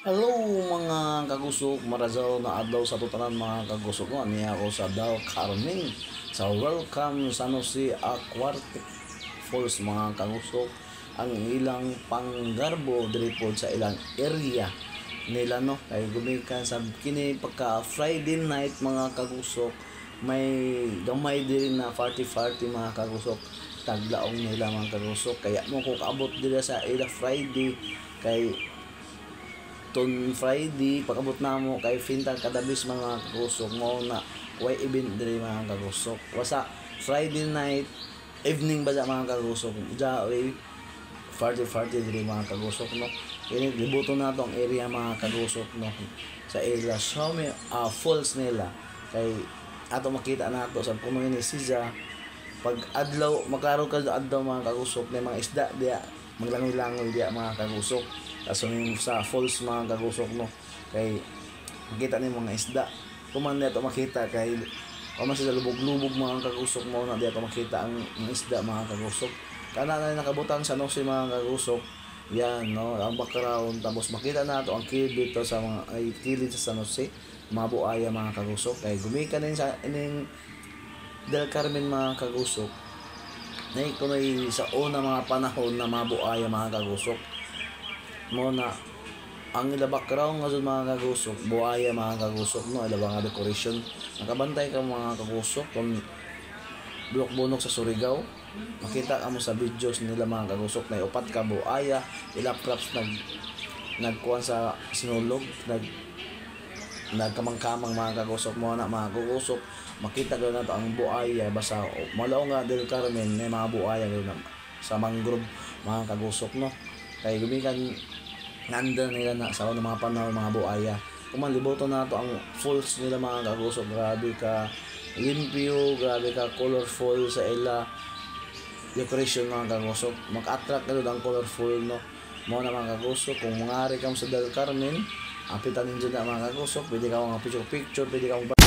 Hello, mga kagusok, marazaw na adlaw sa tutanan, mga kagusok, no. Niya ako sa Del Carmen sa Welcome San Jose Aquatic Falls, mga kagusok. Ang ilang panggarbo diri pod sa ilang area nila, no, kay gumikan sa kini pagka Friday night, mga kagusok, may gamay diri na party party, mga kagusok, taglaong nila, mga kagusok. Kaya mo ko kaabot diri sa ila Friday kay ton Friday pag-abot namo kay finta kadabis, mga kagusok, mo na way event diri, mga kagusok. Wasa Friday night evening ba sa, mga kagusok, ja way party party diri, mga kagusok, no. Kini libuton nato ang area, mga kagusok, no, sa ila Show Falls nila kay ato makita nato sa puno ni siya pag adlaw. Maklaro ka adlaw, mga kagusok, na mga isda diya maglangoy-langoy diya, mga kagusok, sa sa falls, mga kagusok, no, kay makita ni mga isda kuman niya to makita kay o man sila lubog-lubog, mga kagusok. Mo na diya to makita ang mga isda, mga kagusok, kana na nakabutang sa Jose, mga kagusok. Yan, no, ang background. Tapos makita nato ang kilid dito sa mga ay kilid sa San Jose, mga buaya, mga kagusok, kay gumikan din sa ining Del Carmen, mga kagusok, na kunoy sa una mga panahon na mga buaya, mga kagusok. Mo na ang ila background nga jud, mga kagusok, buaya, mga kagusok, no. Ila mga decoration, nakabantay ka, mga kagusok, kung bulok-bunok sa Surigao, makita ka mo sa videos nila, mga kagusok, na upat ka buaya ila props nagkuan sa sinulog, nagkamang-kamang, mga kagusok. Mo na, mga kagusok, makita ko na to ang buaya. Basta malaw nga Del Carmen may mga buaya na sa mangrove, mga kagusok, no, kay gumikan nanda nila na sa unang mga panahon mga buaya. Kung libuton na to ang falls nila, mga kagusok, grabe ka limpyo, grabe ka colorful sa ila decoration, mga kagusok. Maka-attract na ang colorful, no. Mo na, mga kagusok, kung mangari ka sa Del Carmen, apitan ninyo na, mga kagusok. Pwede ka mga picture picture, pwede ka.